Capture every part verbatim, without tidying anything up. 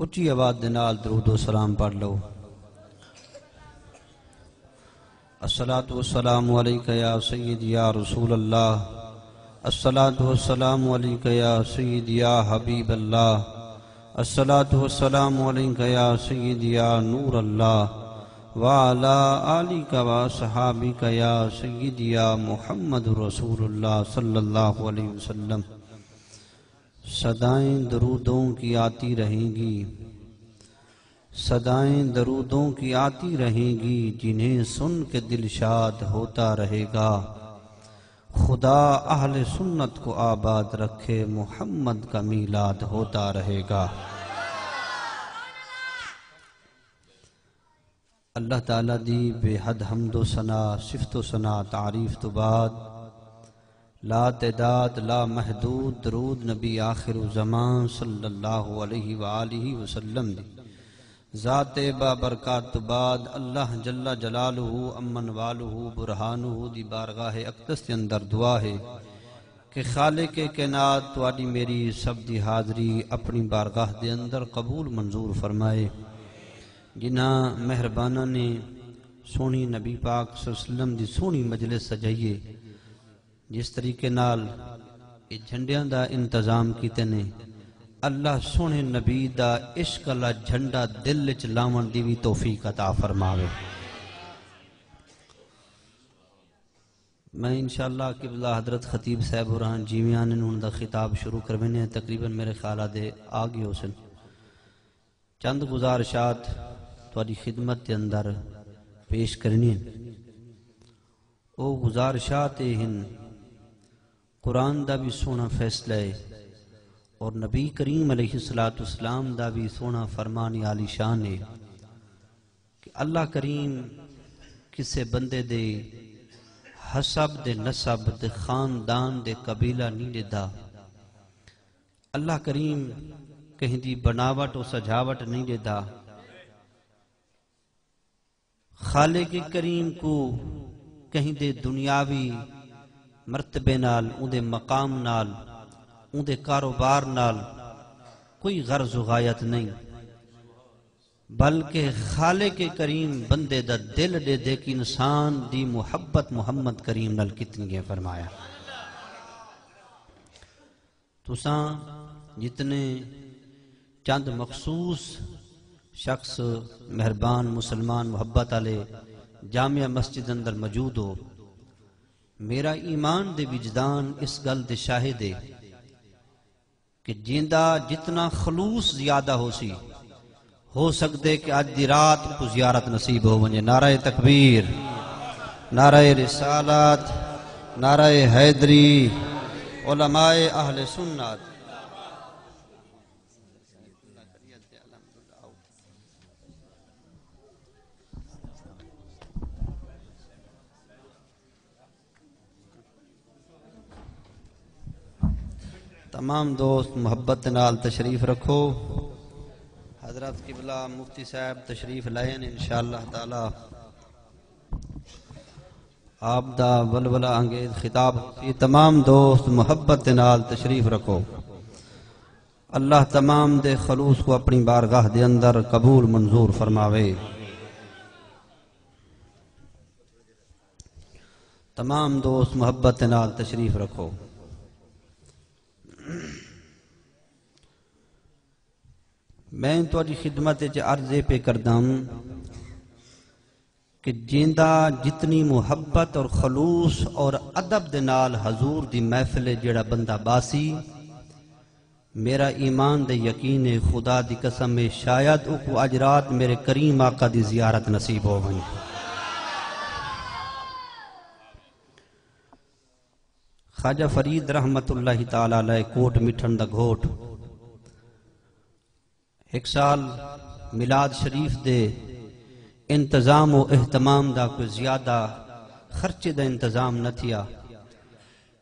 اچی آواز دے نال درود و سلام پڑھ لو۔ الصلاة والسلام علیک یا سید یا رسول اللہ، الصلاة والسلام علیک یا سید یا حبیب اللہ، الصلاة والسلام علیک یا سید یا نور اللہ، وعلی آلک و اصحابک یا سید یا محمد رسول اللہ صلی اللہ علیہ وسلم۔ صدائیں درودوں کی آتی رہیں گی، صدائیں درودوں کی آتی رہیں گی، جنہیں سن کے دل شاد ہوتا رہے گا۔ خدا اہل سنت کو آباد رکھے، محمد کا میلاد ہوتا رہے گا۔ اللہ تعالیٰ دی بے حد حمد و ثنا، صفت و ثنا، تعریف تو بعد لا تعداد، لا محدود درود نبی آخر الزمان صلی اللہ علیہ وآلہ وسلم دی ذات بابرکات تو بعد اللہ جل جلالہ، امن والہ، برہانہ دی بارگاہ اقدس دے اندر دعا ہے کہ خالق کائنات تہاݙی میری سب دی حاضری اپݨی بارگاہ دے اندر قبول منظور فرمائے۔ جنہاں مہرباناں نے سوہݨی نبی پاک صلی اللہ علیہ وسلم دی سوہݨی مجلس سجائی ہے، جس طریقے نال اے جھنڈیاں دا انتظام کیتے نے، اللہ سوہݨے نبی دا عشق آلا جھنڈا دل اچ لاوݨ دی وی توفیق عطا فرماوے۔ میں انشاءاللہ قبلہ حضرت خطیب صاحب ہوراں جیویں آندن انہاں دا خطاب شروع کرویندے ہیں، تقریباً میرے خیال آ دے آ ڳئے ہوسن۔ چند گزارشات تہاݙی خدمت دے اندر پیش کرݨی ہن۔ او گزارشات اے ہن، قرآن دا وی سوہݨا فیصلہ ہے اور نبی کریم علیہ الصلوۃ والسلام دا وی سوہݨا فرمان عالی شان ہے کہ اللہ کریم کسے بندے دے حسب دے، نسب دے، خاندان دے، قبیلہ نہیں ݙیہدا۔ اللہ کریم کہیں دی بݨاوٹ و سجاوٹ نہیں ݙیہدا۔ خالق کریم کوں کہیں دے دنیاوی مرتبے نال، اوندے مقام نال، اوندے کاروبار نال کوئی غرض و غایت نہیں، بلکہ خالق کریم بندے دا دل ݙیہدے کہ انسان دی محبت محمد کریم نال کتنی ہے۔ فرمایا۔ تساں جتنے چند مخصوص شخص مہربان مسلمان محبت آلے جامع مسجد اندر موجود ہو، میرا ایمان دے وجدان اس گل دے شاہد ہے کہ جیندا جتنا خلوص زیادہ ہوسی، ہو سڳدے کہ اڄ دی رات کوں زیارت نصیب ہو ونڄے۔ نعرہ تکبیر، نعرہ رسالت، نعرہ حیدری، علماء اہل سنت۔ تمام دوست محبت نال تشریف رکھو۔ حضرات قبلہ مفتی صاحب تشریف لائن انشاءاللہ تعالی آپ دا ولولہ انگیز خطاب ہوسی۔ تمام دوست محبت نال تشریف رکھو۔ اللہ تمام دے خلوص کو اپنی بارگاہ دے اندر قبول منظور فرماوے۔ تمام دوست محبت نال تشریف رکھو۔ میں تہاݙی خدمت وچ عرض اے پے کردم کہ جیندا جتنی محبت اور خلوص اور ادب دے نال حضور دی محفل ہے، جیڑھا بندہ ٻاسی، میرا ایمان دے یقین ہے، خدا دی قسم ہے، شاید اوکوں اڄ رات میرے کریم آقا دی زیارت نصیب ہو ونڄے۔ خواجہ فرید رحمت اللہ تعالی علیہ، کوٹ مٹھن دا گھوٹ، ہک سال میلاد شریف دے انتظام و اہتمام دا کوئی زیادہ خرچے دا انتظام نہ تھیا۔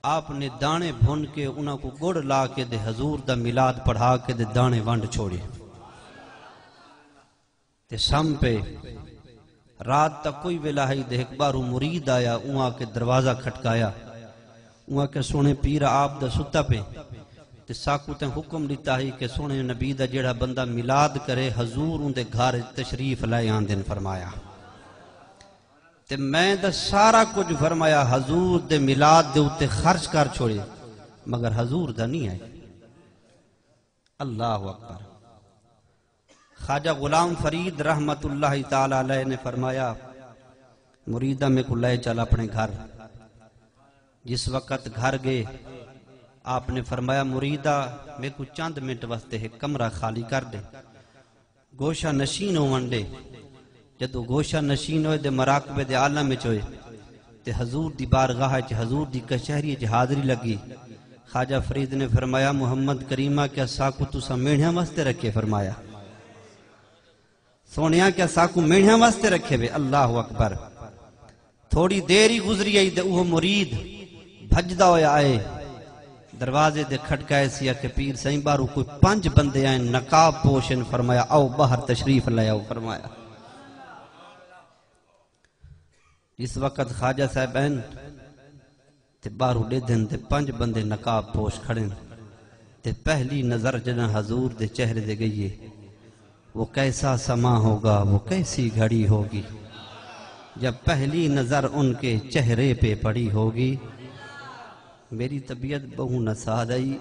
آپ نے داݨے بھن کے انہاں کوں ڳڑ لا کے تے حضور دا میلاد پڑھا کے تے داݨے ونڈ چھوڑے۔ تے سم پئے۔ رات دا کوئی ویلا ہئی تے ہک ٻاہروں مرید آیا، اوں آ کے دروازہ کھٹکایا۔ اوں آکھیا، سوہݨے پیر آپ دا ستا پئے۔ تے ساکوں تیں حکم ݙتا ہئی کہ سوہݨے نبی دا جیڑھا بندہ میلاد کرے، حضور اوندے گھر اچ تشریف لے آندن، فرمایا۔ تے میں دا سارا کجھ، فرمایا، حضور دے میلاد دے اتے خرچ کر چھوڑے، مگر حضور دا نہیں آئے۔ اللہ اکبر۔ خواجہ غلام فرید رحمت اللہ تعالی علیہ نے فرمایا، مریدا، میکوں لے چل اپنے گھر۔ جس وقت گھر گئے، آپ نے فرمایا، مریدا، میکوں چند منٹ واسطے ہک کمرہ خالی کر ݙے، گوشہ نشین ہووݨ ݙے۔ جدوں گوشہ نشین ہوئے تے مراقبے دے عالم وچ ہوئے، تے حضور دی بارگاہ وچ، حضور دی کچہری وچ حاضری لڳی۔ خواجہ فرید نے فرمایا، محمد کریمہ، کیا ساکوں تساں مینڑھیاں واسطے رکھے؟ فرمایا، سوہݨیا، کیا ساکوں مینڑھیاں واسطے رکھے وے؟ اللہ اکبر۔ تھوڑی دیر ہی گزری آئی تے اوہو مرید بھڄدا ہویا آئے، دروازے دے کھٹکائے سی، آکھے، پیر سئیں، ٻاہروں کوئی پنج بندے آئن، نقاب پوش ہن، فرمایا، آؤ، ٻاہر تشریف لے آؤ، فرمایا۔ جس وقت خواجہ صاحب آئن تے ٻاہروں ݙیدھن تے پنج بندے نقاب پوش کھڑن، تے پہلی نظر جݙاں حضور دے چہرے تے ڳئی ہے، وہ کیسا سما ہوگا، وہ کیسی گھڑی ہوگی، جب پہلی نظر ان کے چہرے پہ پڑی ہوگی۔ میری طبیعت ٻہوں ناساز آئی،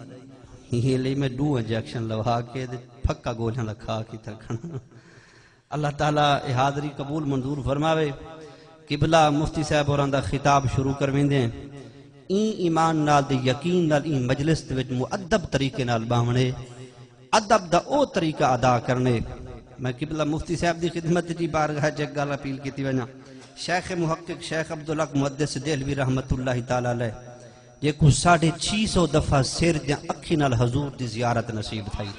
ایں لئی میں ݙو انجیکشن لوا کے تے پھکا گولیاں دا کھا کے تھکݨا۔ اللہ تعالیٰ اے حاضری قبول منظور فرماوے۔ قبلہ مفتی صاحب ہوراں دا خطاب شروع کرویندے ہیں۔ ایں ایمان نال تے یقین نال ایں مجلس دے وچ مؤدب طریقے نال ٻاہوݨے، ادب دا او طریقہ ادا کرݨے۔ میں قبلہ مفتی صاحب دی خدمت دی بارگاہ چ ہک ڳالھ اپیل کیتی ونڄاں۔ شیخ محقق شیخ عبدالحق محدث دہلوی رحمت اللہ تعالیٰ علیہ، جیکوں ساڑھے چھی سو دفعہ سر دیاں اکھیں نال حضور دی زیارت نصیب تھئی۔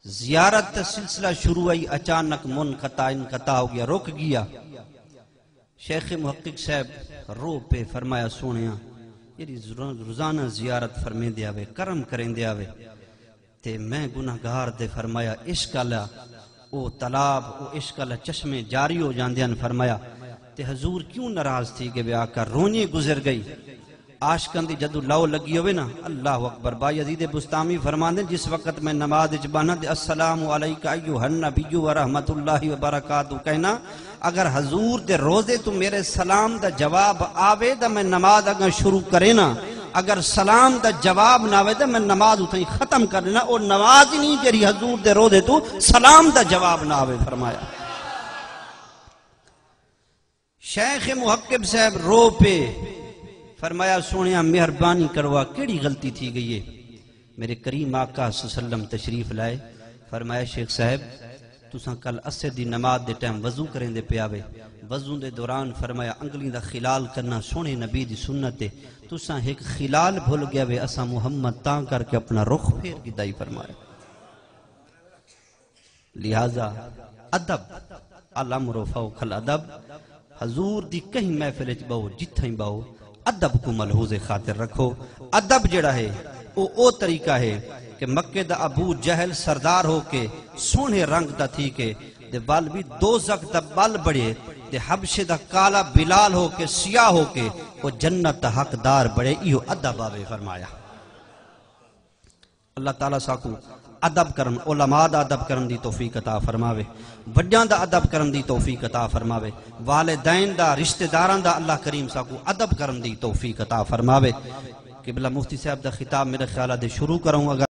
زیارت دا سلسلہ شروع ہئی، اچانک منقطع انقطاع ہو ڳیا، رک ڳیا۔ شیخ محقق صاحب رو پے، فرمایا، سوہݨیا، جیڑھی زر-، روزانہ زیارت فرمیندے آوے، کرم کریندے آوے، تے میں گنہگار دے، فرمایا، عشق آلا او تالاب، او عشق آلا چشمے جاری ہو جاندے ہن، فرمایا، تے حضور کیوں ناراض تھی ڳئے وے؟ آقا، رونجیں گزر ڳئی۔ عاشقاں دی جدوں لو لڳی ہووے نا، اللہ اکبر، بایزید بسطامی فرماندے، جس وقت میں نماز وچ ٻہنا تے السلام علیک ایھا النبی و رحمت اللہ وبرکاتہ کہنا، اگر حضور دے روضے توں میرے سلام دا جواب آوے تاں میں نماز اڳاں شروع کرینا، اگر سلام دا جواب نہ آوے تاں میں نماز اتھائیں ختم کر ݙینا۔ او نماز ہی نہیں جیڑھی حضور دے روضے توں سلام دا جواب نہ آوے، فرمایا۔ شیخ محقق صاحب رو پے، فرمایا، سوہݨیا، مہربانی کروا، کیڑھی غلطی تھی ڳئی ہے؟ میرے کریم آقا صلی اللہ علیہ وسلم تشریف لائے، فرمایا، شیخ صاحب، تساں کل عصر دی نماز دے ٹائم وضو کریندے پئے ہاوے، وضو دے دوران، فرمایا، انگلیں دا خلال کرنا سوہݨے نبی دی سنت ہے، تساں ہک خلال بھل ڳئے وے، اساں محمد تاں کر کے اپݨا رخ پھیر گھدا ہئی، فرمایا۔ لہذا ادب، الامر فوق الادب۔ حضور دی کہیں محفل اچ ٻہو، جتھائیں ٻہو، ادب کوں ملحوظ خاطر رکھو۔ ادب جیڑھا ہے، او، او طریقہ ہے کہ مکے دا ابو جہل سردار ہو کے، سوہݨے رنگ دا تھی کے، تے ول وی دوزخ دا ٻل بݨے، تے حبشے دا کالا بلال ہو کے، سیاہ ہو کے، او جنت دا حقدار بݨے۔ ایہو ادب آوے، فرمایا۔ اللہ تعالیٰ ساکوں ادب کرݨ، علماء دا ادب کرݨ دی توفیق عطا فرماوے، وݙیاں دا ادب کرݨ دی توفیق عطا فرماوے، والدین دا، رشتہ داراں دا اللہ کریم ساکوں ادب کرݨ دی توفیق عطا فرماوے۔ قبلہ مفتی صاحب دا خطاب میرے خیال دے شروع کروں، اگر